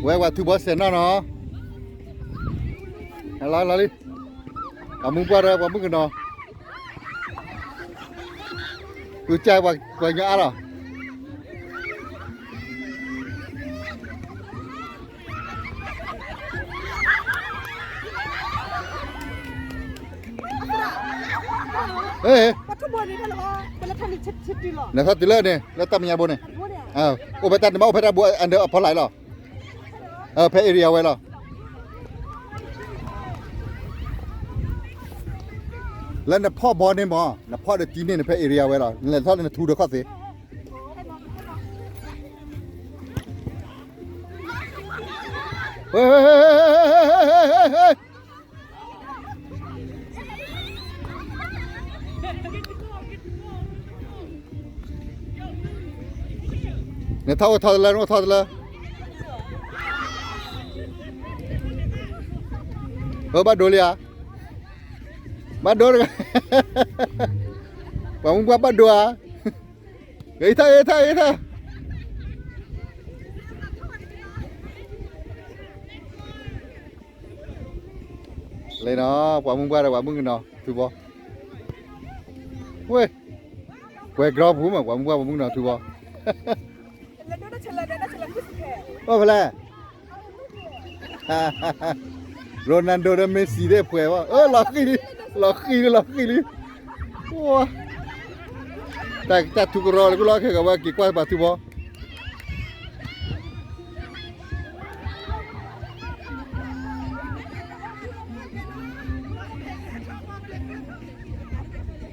ဝဲပှၤထူဘီစဲးနီၣ်နီၤ, လီၤလီၤလံ, ပှၤမုၢ်ပှၢ်ဒီးပှၤမုၣ်ကနီၤ, သူကပှၤကညီအါလီၤ. လဲၤထီၣ်တုၤလၢန့ၣ် လၢတၢ်မဲာ်ညါဘိန့ၣ်, အိၣ်ဖဲတၢ်န့ၣ်မး အိၣ်ဖဲတၢ်ဘိအဒၢအဖီလာ်လီၤ, ဖဲ area ဝဲလီၤ. လၢနဖီၣ်ဘီန့ၣ်မး နဖီၣ်ဒီးတံၢ်န့ၣ် နဖဲ area ဝဲလီၤ, နလဲၤထီၣ်န့ၣ်နထူဒီးခီၣ်သ့. နထီၣ်အိၣ်ထီၣ်တလၢ နအိၣ်ထီၣ်တလၢ, ဘၣ်ဒိလံဧါ, ဘၣ်ဒိတဂၤ, ပှၤမုၢ်ပှၢ်ဘၣ်ဒိဧါ, ဂ့ၤထီၣ်ဂ့ၤထီၣ်ဂ့ၤထီၣ်. လဲၤနီၤ ပှၤမုၢ်ပှၢ်ဒီးပှၤမုၣ်ကနီၤထူဘီ, ဝဲ, ပှဲၤကြီပူၤမး ပှၤမုၢ်ပှၢ်ပှၤမုၣ်ကနီၤထူဘီ, အိၣ်ဖဲလဲၣ်, Ronaldo ဒီး Messi သ့ၣ်ပှဲၤဘၣ်, လီၤဃံၤလံ, လီၤဃံၤလံ လီၤဃံၤလံ, တၢ်ထူကရီလၢကလီခဲကဝဲက့ၤကွၢ်ပှၤထူဘီ.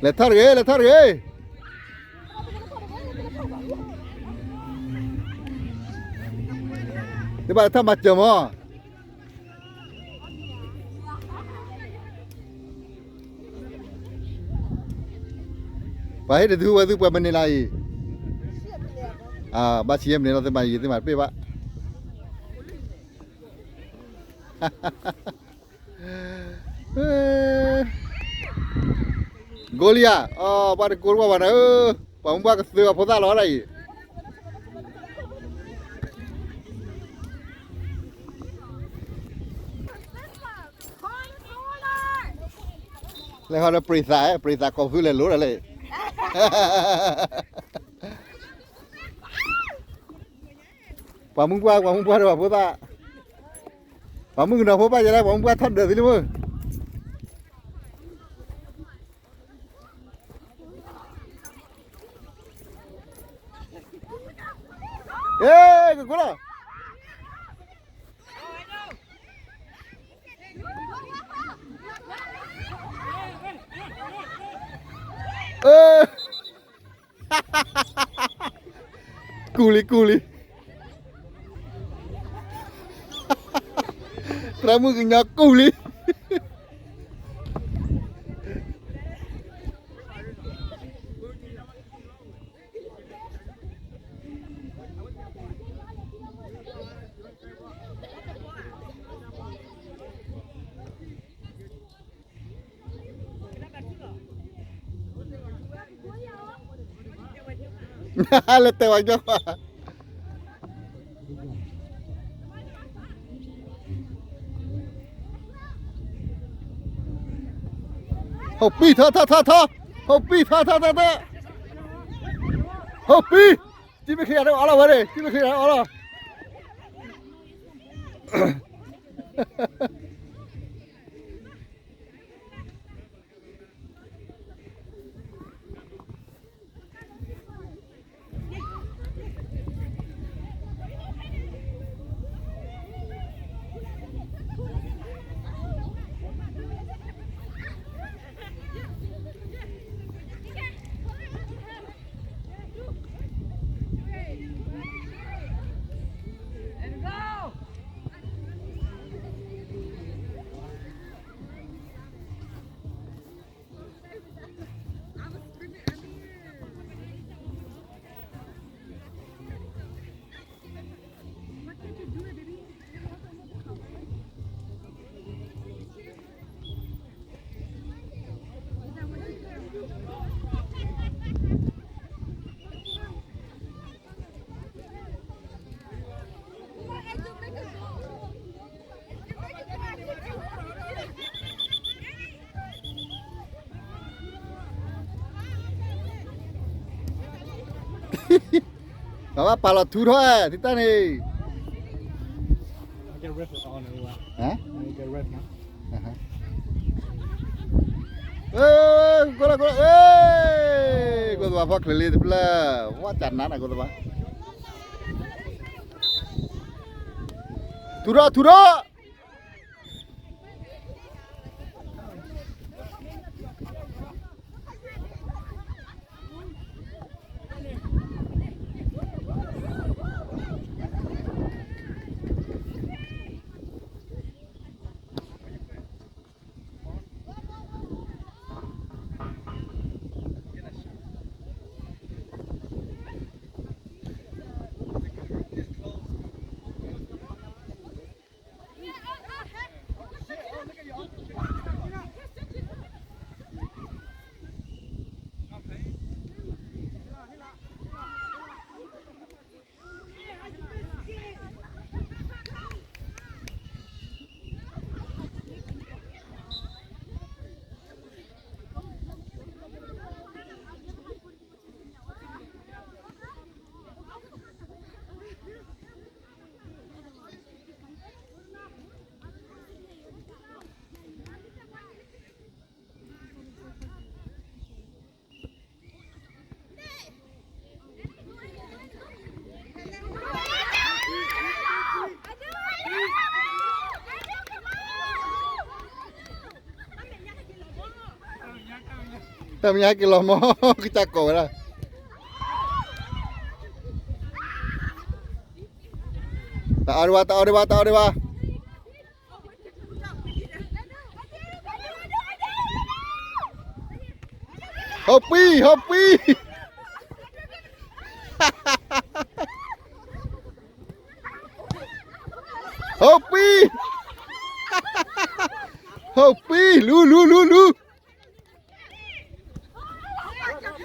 လဲၤထီၣ်တဂ့ၤ လဲၤထီၣ်တဂ့ၤ, တဘၣ်ထီၣ်မၤစၢၤမး. ပှၤဟ့ၣ်တဒုဝဲသုပှဲၤမနုၤလၢအံၤ, ဘၣ်ဆံယဲၢ်မနုၤလီၤ သုမၤယံၤ သုမၤတပ့ၢ်ဘၣ်. Goal လံဧါ, ဘၣ်တ goal ဘၣ်ဘၣ်နၤဧၢ, ပှၤမုၢ်ပှၢ်ကသၢအဖိသၣ်လီၤဒၣ်အံၤ. လဲၤဟီဒီးပြံသး, ပြံသးကိးဖုလဲၤလိၤဒၣ်လဲၣ်. ပှၤမုၢ်ပှၢ် ပှၤမုၢ်ပှၢ်ဒီးပှၤဖိသၣ်, ပှၤမုၣ်ကနီၤဖိဘၣ်ယဲလၢ ပှၤမုၢ်ပှၢ်ထီၣ်ဒၢးသ့လံမ့ၢ်. ကကိးလီၤ. ကူၣ်လံ ကူၣ်လံ, သရၣ်မုၣ်ကညီကူၣ်လံ. Lete wa yo. Hopí, tho, tho, tho, tho. Hopí, tho, tho, tho, tho. Hopí. Chimi khia ro ala ware, chimi khia ro ala. ပဘၣ်ပာ်လီၤထူထီၣ် ထံတၢ်န့ၣ်, ကွၢ်လၢကွၢ်လၢ, ကိသဝါဖီၣ်ချၢလံတဖျၢၣ်, ဝါတၢ်နါန့ၣ်ကိသဝါ, ထူထီၣ်ထူထီၣ်.တၢ်မဲာ်ညါက့ၤလီၤမီၢ် ကစၢ်ကိးဝဲဒၣ်, တအီဒံးဘၣ် တအီဒံးဘၣ် တအီဒံးဘၣ်. ဟီၣ်ပှံၢ် ဟီၣ်ပှံၢ် ဟီၣ်ပှံၢ် ဟီၣ်ပှံၢ် လူၤ လူၤ လူၤ လူၤ.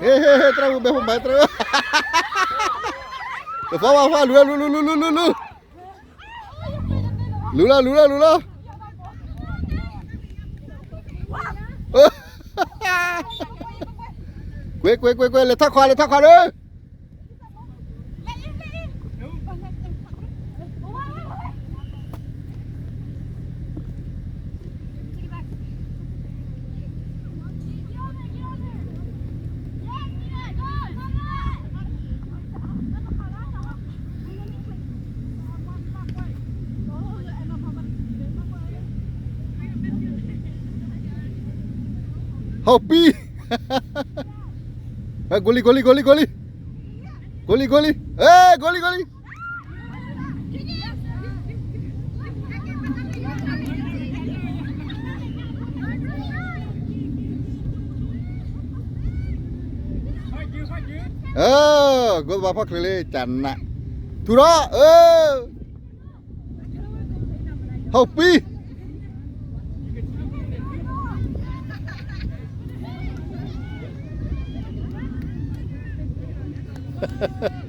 ဟ့ၣ် ဟ့ၣ် ဟ့ၣ် တြၢ်ဝံၤဘဲဖိမၤတြၢ်, တဖီဘၣ်ဖီ လူၤ လူၤ လူၤ လူၤ လူၤ လူၤ လူၤ, လူၤလီၤ လူၤလီၤ လူၤလီၤ, ကွ့ ကွ့ ကွ့ ကွ့ လဲၤထီၣ်ခွါ လဲၤထီၣ်ခွါဒီး ဟီၣ်ပှံၢ်, ကိးလံ ကိးလံ ကိးလံ ကိးလံ, ကိးလံ ကိးလံ, ကိးလံ ကိးလံ. ကိသဝါဖီၣ်ချၢလံ ကနး, ထူထီၣ်, ဟီၣ်ပှံၢ်.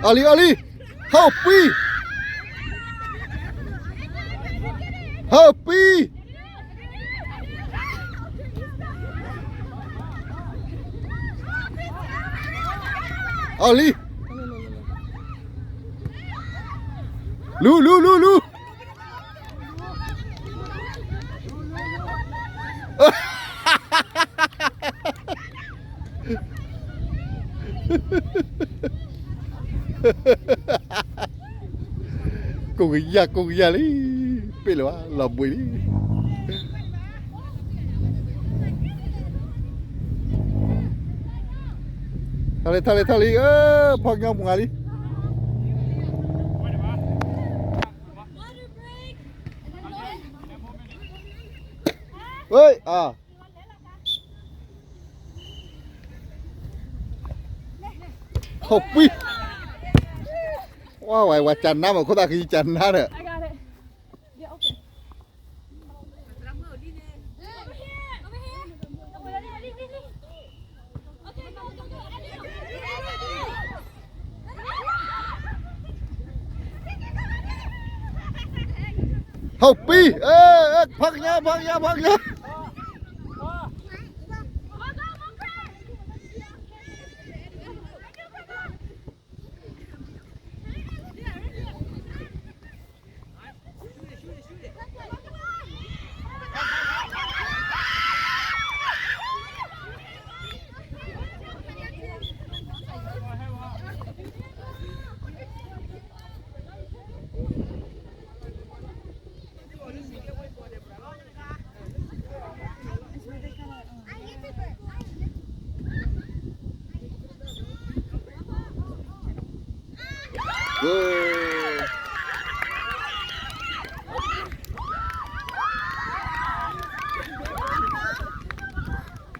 အီလံ အီလံ, ဟီၣ်ပှံၢ်, ဟီၣ်ပှံၢ်. အီလံ, လူၤ လူၤ လူၤ လူၤ. ကိးကယၢ် ကိးကယၢ်လံ, ပ့ၢ်လၢၤဘၣ် လီၤဘှံးလံ. ထီၣ်လံ ထီၣ်လံ ထီၣ်လံ, ဖီၣ်ကညီမုၢ်ဂၤလံ. ဝ့ၢ်, အါ, ဟီၣ်ပှံ, ဝဲ ဝဲ ဝဲကနါမး ခိၣ်သးကယံကနါဒီး ဟီၣ်ပံ, ဖီကညါ ဖီကညါ ဖီကညါ.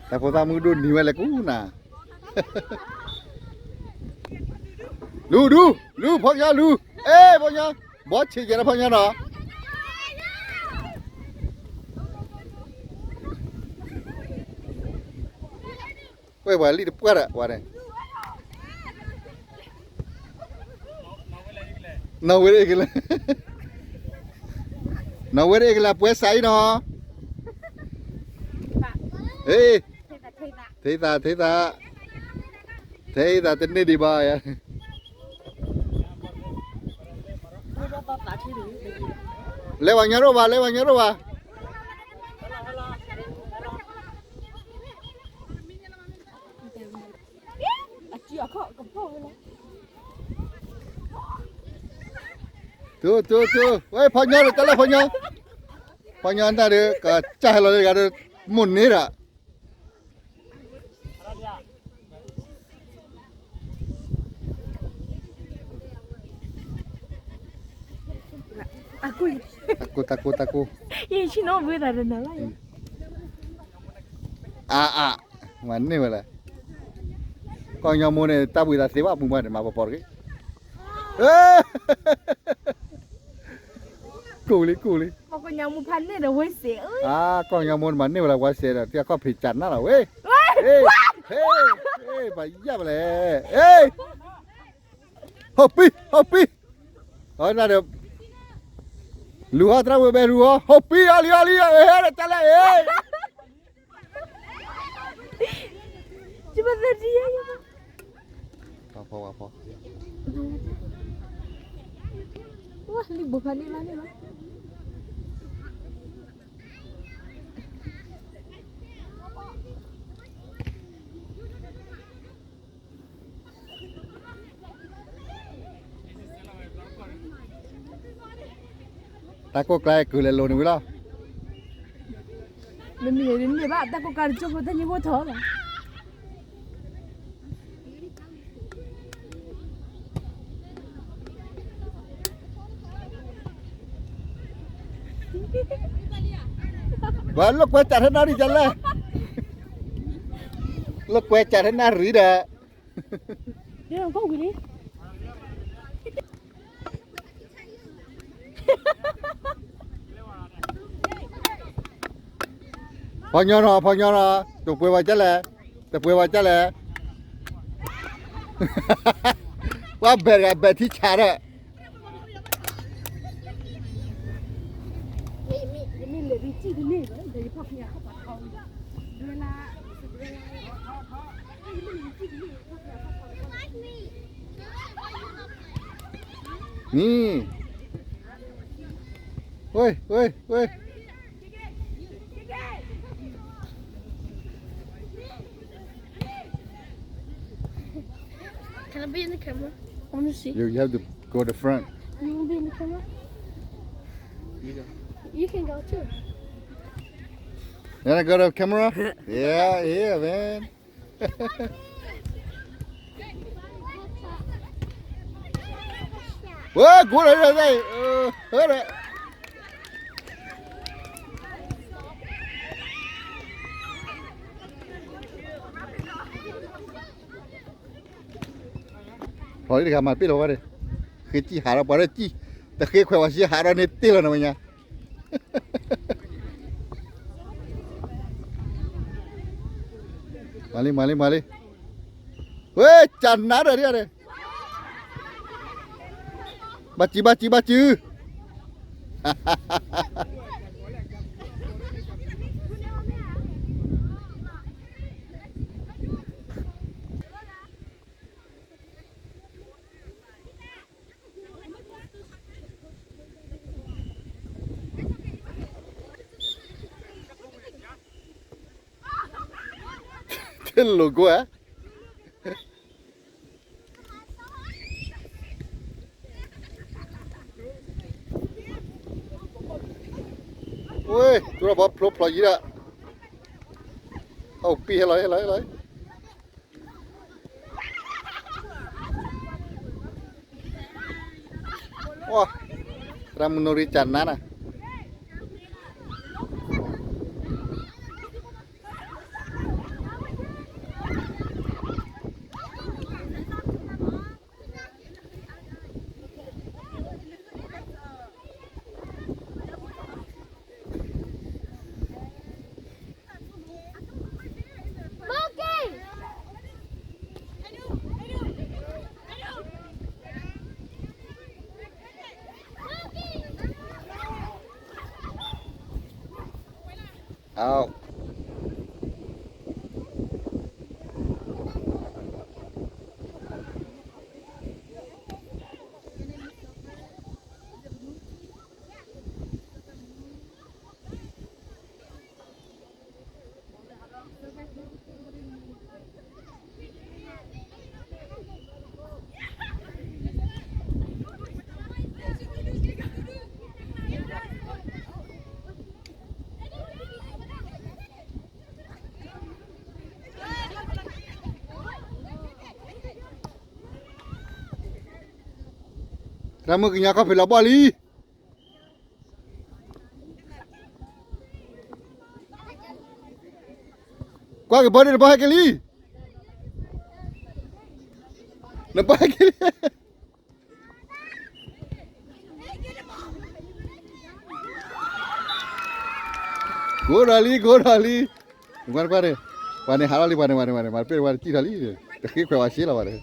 တၢ်ဖိသၣ်မုၣ်ဒိၣ်နံၤဝဲလဲၣ်ကူနၤ, လူၤ လူၤ လူၤ ဖီညါလူၤ, အဲ ဖီညါ, ဘီဆံးကဲလၢဖီညါနီၤ. ဝဲပှၤလံတပှၢ်ဒီး ပှၤန့ၣ်, နီၢ်ဝဲဒၣ်အ့ၣ်ကလဲၣ်, နီၢ်ဝဲဒၣ်အ့ၣ်ကလဲၣ် ပှဲၤစးအံၤနီၤ, ဟ့ၣ်, ထံသး ထံသး, ထံသးတန့ၢ်ဒံးဘၣ်ယါ. လဲၤဝဲညီရိၣ်ဘၣ် လဲၤဝဲညီရိၣ်ဘၣ်. တူတူတူ, ဝဲဖီညါဒီး တၢ်လၢဖီညါ, ဖီညါတၢ်ဒီး ကစၢ်ဟဲလီၤလၢတဂၤဒီး မိၢ်န့ၢ်ဒီး တၢ်ကိၢ် တၢ်ကိၢ် တၢ်ကိၢ်, ယဆ့ၣ်နီၤဘှံးသးတနၤလီၤ. အါအါ, မၤန့ၢ်ဝဲလဲၣ်, ကီၢ်ညီမိၢ်န့ၣ် တၢ်ဘှံးသးသ့ဘၣ်မူဘၣ်န့ၣ် မၤပီၤပီၤတဂ့ၤ, ကိၢ်လံ ကိၢ်လံ, ကီၢ်ညီမိၢ်ဖးန့ၢ်ဒီးဝဲစဲး, အါ ကီၢ်ညီမိၢ်န့ၣ် မၤန့ၢ်ဝဲလၢဝဲစဲးဒီး တၢ်ခီၣ်ဖံးကနၣ်လီၤဝဲ, ဟ့ၣ် ဟ့ၣ် ပယၣ်ပလဲၣ်, ဟ့ၣ် ဟီၣ်ပံ ဟီၣ်ပံ, အဝဲဒၣ်ဒီး လူၤဟီၣ်သရၣ်ဝဲဘဲလူၤဟီၣ် ဟီၣ်ပံ အီလံ အီလံ အဟဲဒီးတၢ်လဲၣ် ဟ့ၣ်, ယမသးဒ်ယဲ, ဝါဖီ ဝါဖီ, ဝါလံဘိဖးန့ၢ်လီၤန့ၣ်လီၤ. တၢ်ကိၢ်ကျါကုၤလဲၤလိၤန့ၣ်ဝံၤလီၤ. မ့မ့ၢ်န့ၣ်ဘၣ် တၢ်ကိၢ်ကျါတကၠိဖိတၢ်ညိၣ်ဂိၢ်ထီၣ်လီၤ. ပှၤလိာ်ကွဲစးထဲနၣ်ရံၣ်ကလဲၣ်, လိာ်ကွဲစးထဲနၣ်ရံၣ်ဒီး, ဖီညီနီၤ ဖီညီနီၤ တပှဲၤဝဲကလဲၣ်, တပှဲၤဝဲကလဲၣ်, ပှၤဘဲၣ်တဂၤဘဲၣ်ထံဆးဒီး နံၤ, ဝ့ၢ် ဝ့ၢ် ဝ့ၢ်. Can I be in the camera? I want to see. You, you have to go to front. You want to be in the camera? You go. You can go too. You want to go to the camera? Yeah, yeah, man. Whoa, good idea. Uh, hit it. လီၤလံတဂၤမၤပ့ၢ်လီၤဝဲန့ၣ်, ဃ့စံၣ်ဟးဒီးပှၤဒီးစံၣ်, တဃ့ခွဲးဝဲစံၣ်ဟးဒီးန့ၣ်တ့ၢ်လီၤနဝဲညါ, မၤလံ မၤလံ မၤလံ, ဝဲ ကၢ်နါဒီးဒ်န့ၣ်, ဘၣ်စံၣ် ဘၣ်စံၣ် ဘၣ်စံၣ် တလိာ်ကွၢ်, ဝဲ တူၢ်ထီၣ်ဘီဖျိဖျိယံၤဒၣ်, အိၣ်ပံၢ်ဟဲလီၤ ဟဲလီၤ ဟဲလီၤ ဝါ, သရၣ်မုၣ်နိရံကၢ်နါနၤ, သရၣ်မုၣ်ကညီခီၣ်ဖံးလီၤဘီၣ်လံ, ကွၢ်က့ၤဘီဒ့ၣ် နဘီဟဲက့ၤလံ, နဘီဟဲက့ၤလံ ကိးဒီးလံ ကိးဒီးလံ, ကွၢ်ကွၢ်န့ၣ်, ပှၤန့ၣ်ဟးလီၤလံ ပှၤန့ၣ် ပှၤန့ၣ် ပှၤန့ၣ် ပ့ၢ်ဝဲတစံၣ်ထီၣ်လံ, တဃ့ခွဲးဝဲစ့လီၤဝဲ,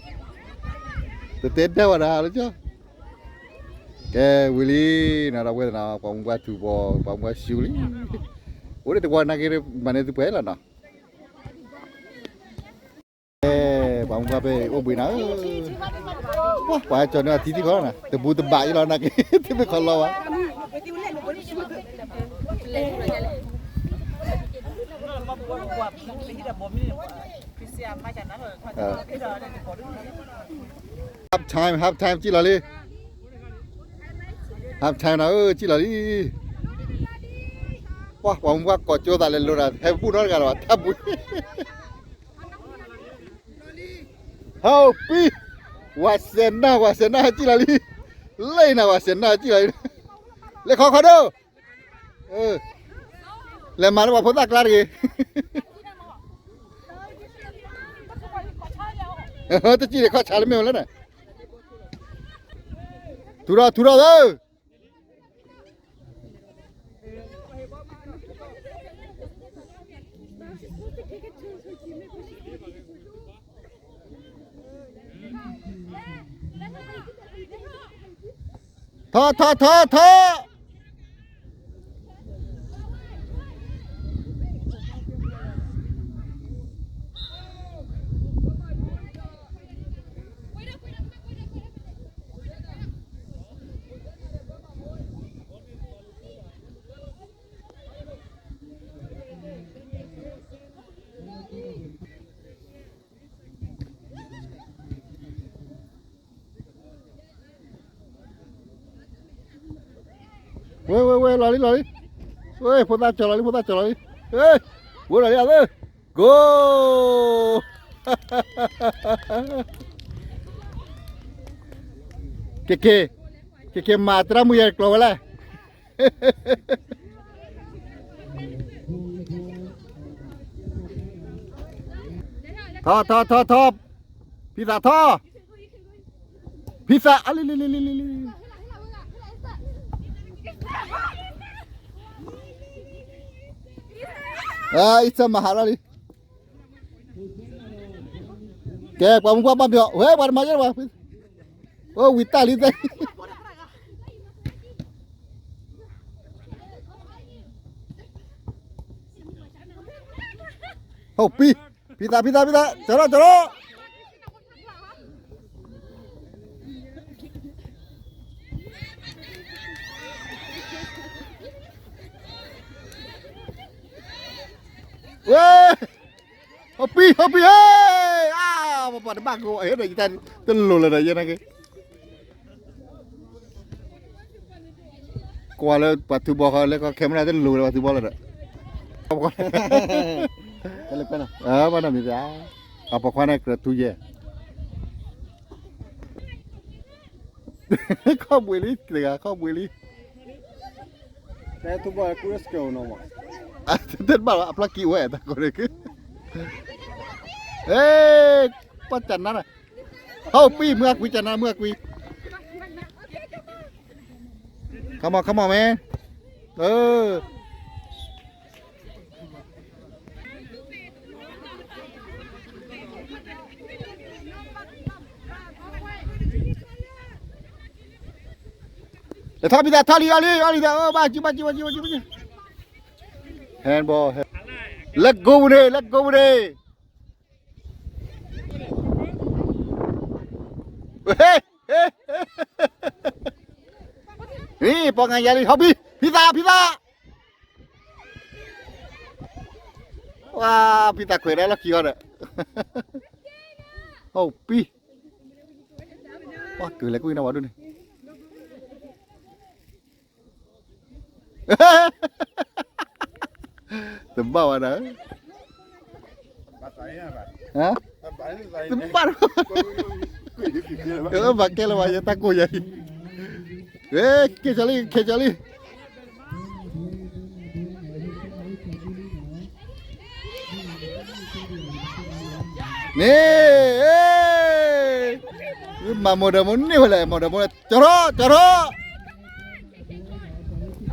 တတဲဒၢဝဲဒၣ်ဟးလၢကၠီ, ကဲဝံၤလံ, နီၢ်ဒီပုၢ်ဝဲၢ်သနာ် ပှၤမူပှၢ်ထူဘီ ပှၤမူပှၢ်စူၤလံ, အိၣ်ဒ်တဝီနာ်က့ မၤန့ၢ်သုပှဲၤလီၤနီၤ ပှၤမူပှၢ်ဖဲအိၣ်ဘှံးနၤဧၢ, ပှၤဟဲကၠီၤန့ၢ်အထံထံခီလီၤနၤ, တဘူးတဘးအံၤလီၤနာ်က့, တမ့ၢ်ခီလီၤဘၣ်, ဟးဖးထၢၣ် ဟးဖးထၢၣ် စံၣ်လီၤလံ, ဟးဖးထၢၣ်နၤဧၢ စံၣ်လီၤလံ, ပှၤမူပှၢ်ကိးကၠိသးလဲၤလိၤဒီး ဟဲဘူၣ်နီတဂၤလီၤဘၣ် ထးဘူး ဟဲပံ, ဝၤစဲးနၢ် ဝၤစဲးနၢ်ဟဲစံၣ်လီၤလံ, လၢနၤ ဝၤစဲးနၢ်ဟဲစံၣ်လီၤလံ, လဲၤခီခီဒိၣ်, လဲၤမၤလၢပှၤဖိသၣ်ကျါတဂ့ၤ, တစံၣ်န့ၣ်ခီၣ်ဆါလၢမ့ၢ်ဝဲလၢန့ၣ်, ထူထီၣ်ထူထီၣ်သၢ ထီၣ်ထီၣ်ထီၣ်ထီၣ်, ဝဲ ဝဲ ဝဲ လီၤလံ လီၤလံ, ဝဲ ဖိသၣ်ကၠီၤလီၤလံ ဖိသၣ်ကၠီၤလီၤလံ, ဝဲ လီၤလံ အသၢ, ကိး, က့ၤက့ၤ, က့ၤက့ၤမၤသရၣ်မုၣ်ယဲၢ်ကျိၤဝဲလဲၣ်, ထီၣ်ထီၣ်ထီၣ်ထီၣ်, ဖံသးထီၣ်, ဖံသး အလံ လံ လံ လံ လံ လံ အံသၢမၤဟးလီၤလံ. ကဲ ပှၤမူပှၤဘၣ်ပျီၤ ဝဲ ပှၤတမၤယဲၢ်ဘၣ်, အိၣ်ဝံၤတၢ်လံသဲး ဟိၣ်ပံ, ဖံသး ဖံသး ဖံသး ကၠီထီၣ် ကၠီထီၣ်. ဝဲ, ဟီၣ်ပံၤ ဟီၣ်ပံၤ ဟဲ, အါ, ပှၤတဘၣ်ကအိၣ် ဟဲဒီးယတၢ်တလိၤလၢၤဒီးယဲနာ်က့ၤ ကွၢ်လၢပှၤထူဘီဃီလၢကီၢ် camera တလိၤလၢပှၤထူဘီလၢၤဒီး, ဘၣ်နီၢ်မံၤသး, အပိာ်ခွါန့ၣ်ကြၢးထူယဲၢ် ခီၣ်ဘှံးလံ တဂၤခီၣ်ဘှံးလံ, တဘၣ်လီၤ အဖျီၣ်ကံအိၣ်ဝဲတၢ်ကိးန့ၣ်, ပှၤကနါ, ဟီၣ်ပံၤ မုၢ်အကွံ ကနါ မုၢ်အကွံ, come on come on man, လဲၤထီၣ်ဖံသး ထီၣ်လံ ထီၣ်လံ ထီၣ်လံ, ဘၣ်စု ဘၣ်စု ဘၣ်စု ဘၣ်စု, handball, let go ပူၤန့ၣ် let go ပူၤန့ၣ်, ဟ့ၣ်, ဟ့ၣ်, ဟ့ၣ်, ဟ့ၣ်, ပှၤငါယၤလံ ဟီၣ်ပံၤ ဖံသး ဖံသး, ဝါ, ဖံသးခွဲးဒၣ်လီၢ်ခံအီၤဒီး, ဟီၣ်ပံၤ, ပှၤကလဲၤကွံာ်နီၣ်ဝဲဒၣ်န့ၣ် တဘၣ်ဝဲဒၣ်, တဘၣ်, ဘၣ်ကဲလၢၤဘၣ် ယတၢ်ကိးယၤအံၤ, ကဲကၠီလံ ကဲကၠီလံ, န့ၣ်, မၤမိၢ်ဒီးမိၢ်န့ၢ်ဝဲလဲၣ် မိၢ်ဒီးမိၢ်န့ၢ် ကၠီထီၣ် ကၠီထီၣ်,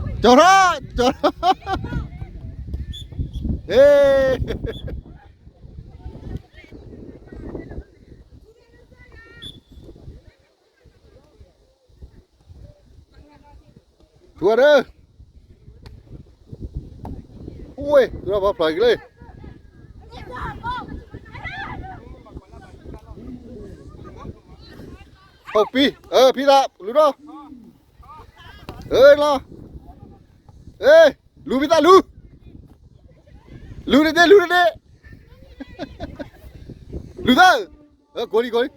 ကၠီထီၣ် ကၠီထီၣ်, ဟ့ၣ် ထူဝဲဒၢ, ဝ့ၢ် ထူထီၣ်ဖီဖျိးက့ၤလံ, ဟီၣ်ပံၤ ဖံသး လူၤဒီး, လီၤ, လူၤဖံသးလူၤ, လူၤတဒ့ လူၤတဒ့, လူၤသၢ, ကိးလံ ကိးလံ,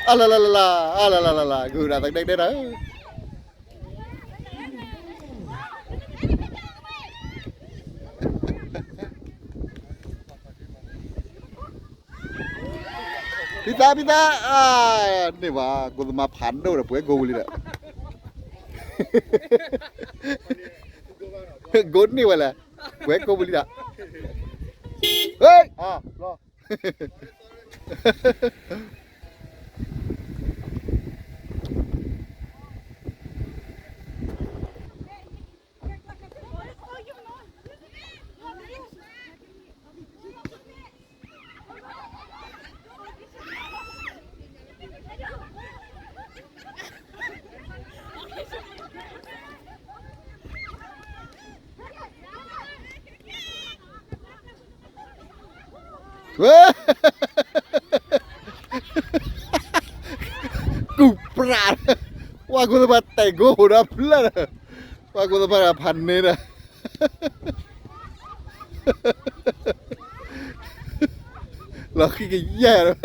အလလလလ, အလလလလ, ဂုၤဒၣ်သဒဲကဒဲဒၣ် ဖံသး ဖံသး, န့ၢ်ဝဲ ကိးသမါဖးဒိၣ်ဒီး ပှဲၤကိးဝံၤလံဒီး, ကိးန့ၢ်ဝဲလဲၣ်, ပှဲၤကိးဝံၤလံဒီး, ဟ့ၣ်, လီၤ. Weh. ကူၣ်ပြး, ပှၤကူၣ်သ့ၣ်ဘၣ်တဲာ်ကိးဟိးဒီးဖျၢၣ်, ပှၤကူၣ်သ့ၣ်ဘၣ်ဖးန့ၢ်ဒီး, လီၤဃံကယဲၢ်လီၤ.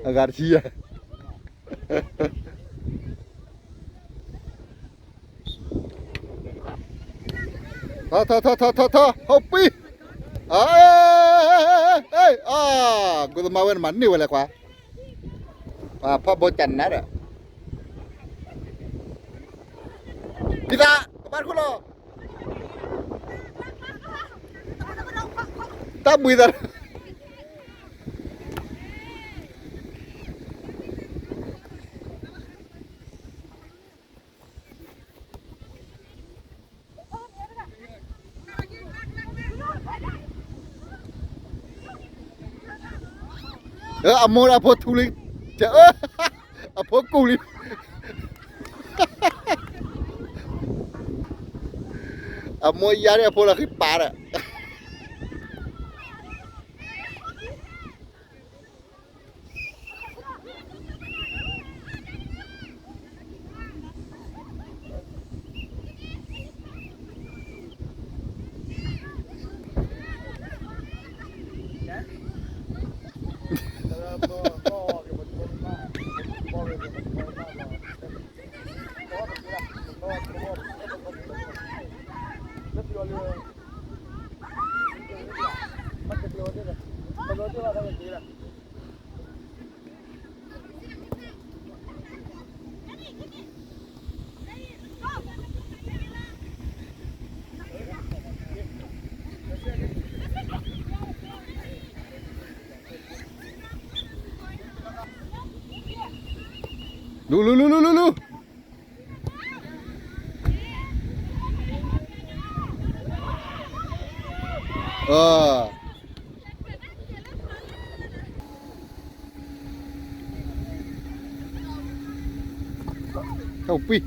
အဂၤတဆံယဲၢ် ထီၣ်ထီၣ်ထီၣ်ထီၣ်ထီၣ်ထီၣ် ဟီၣ်ပံၤ အါ ကိသမါဝဲန့ၣ်မၤန့ၢ်ဝဲလဲၣ်ကွၢ် ပှၤဖီၣ်ဘိကနါဒီး ဖံသး ကဘၣ်တခိၣ်လီၤ တၢ်ဘှံးသး အမိၢ်အဖိထူလံ အဖိကူၣ်လံ အမိၢ်ယါန့ၣ်အဖိလီၤဃံပာ်ဒီး လူ လူ လူ လူ လူ လူ အ ဟဲပံၤ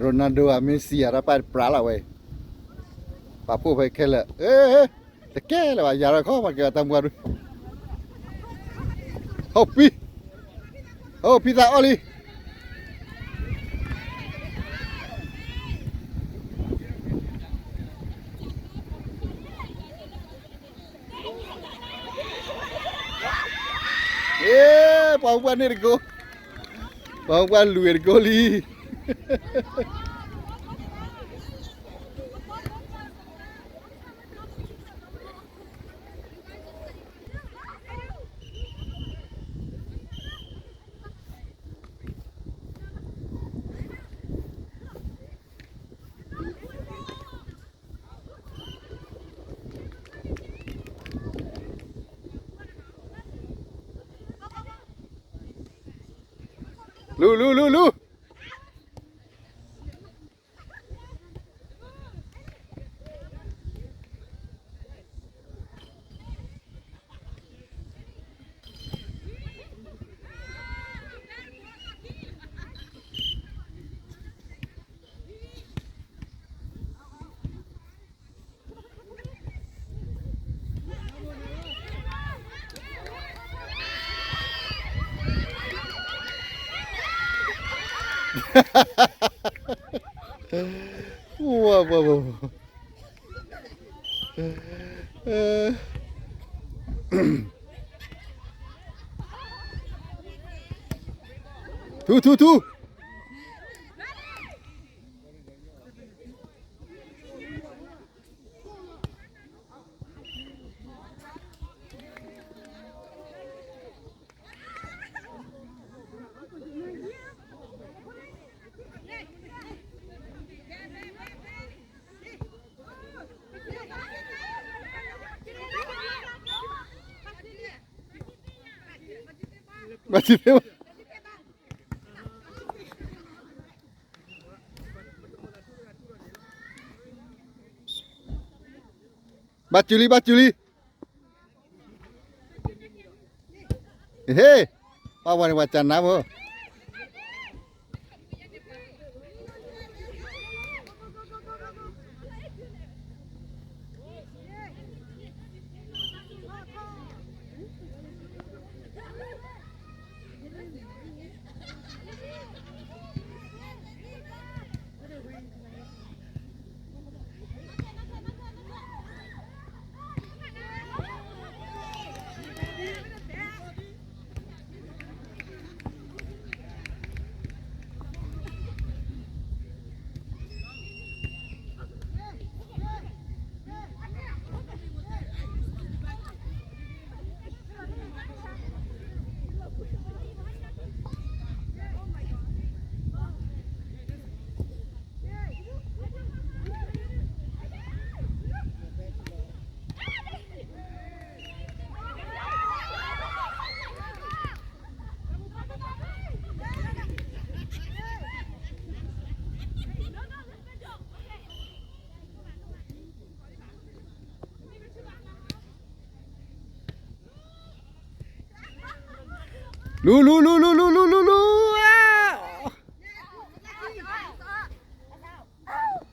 Ronaldo အ Messi အတၢ်ပာ်တပြးလီၤဝဲအံၤ, ပာ်ဖှိၣ်ဖဲခဲလၢာ်, တကဲလၢၤဘၣ် ယၤထီၣ်ခီပှၤကဲအီၤတၢ်မူအဒု, ဟီၣ်ပံၤ, ဟီၣ်ဖံသးအီၣ်လံ. အ့ ပှၤဟူပှၤန့ၢ်တကိး, ပှၤဟူပှၤလွံၢ်တကိးလံ. လူၤ လူၤ လူၤ လူၤ. ထူ ထူ ထူ. ဘၣ်ထံၣ်သ့ဘၣ်. ဘၣ်စူၤလံ ဘၣ်စူၤလံ. ဟ့ၣ်, ပှၤဝဲန့ၣ်ပှၤကနါဖိ. လူၤ လူၤ လူၤ လူၤ လူၤ လူၤ လူၤ လူၤ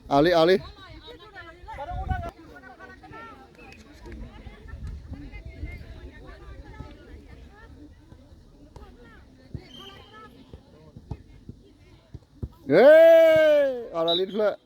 အါ အါလံ အါလံ ဟ့ အါလံတဖျၢ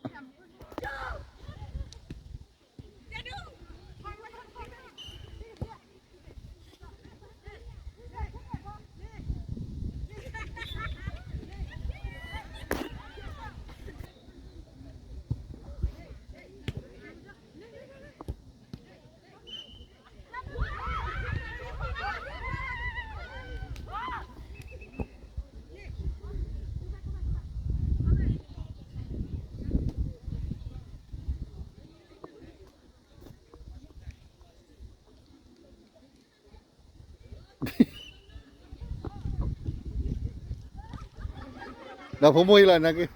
ၣ် ဒီးဖိမုၣ်အံၤလီၤ နာ်က့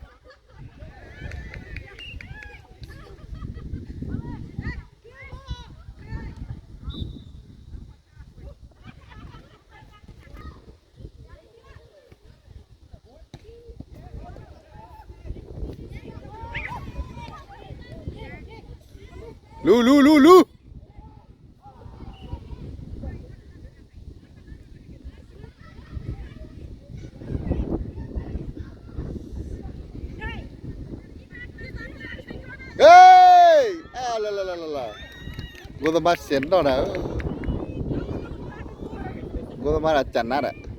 လူၤ လူၤ လူၤ လူၤ ဟ့ အါ လၢ လၢ လၢ လၢ လၢ ဂိၢ်သမါစဲးနီၣ်နၤဧၢ, ဂိၢ်သမါဒီးကနါဒီး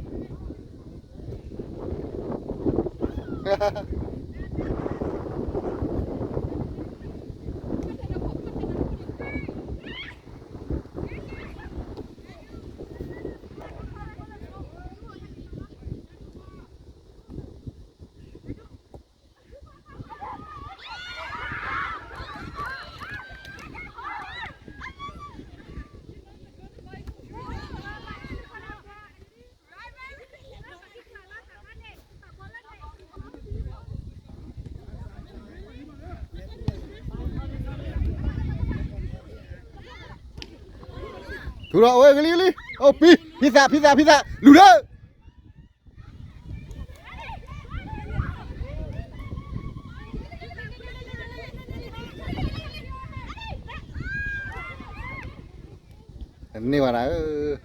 ထူလီၤ အဝဲကလံကလံ, အိၣ်ပံ, ဖံသး ဖံသး ဖံသး လူၤလၢ န့ၢ်ဝဲဒၣ်ဧၢ.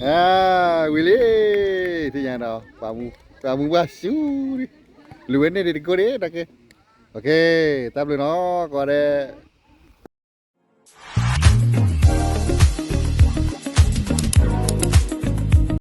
အဝံၤလံ, ထံၣ်ညါဒီး ပှၤမူဘၣ်ဆူ, လူၤဝဲန့ၢ်ဒံးတကိးဒံးတက့ၢ်. တၢ်ဘျုးနီၤ ကိးဂၤဒဲး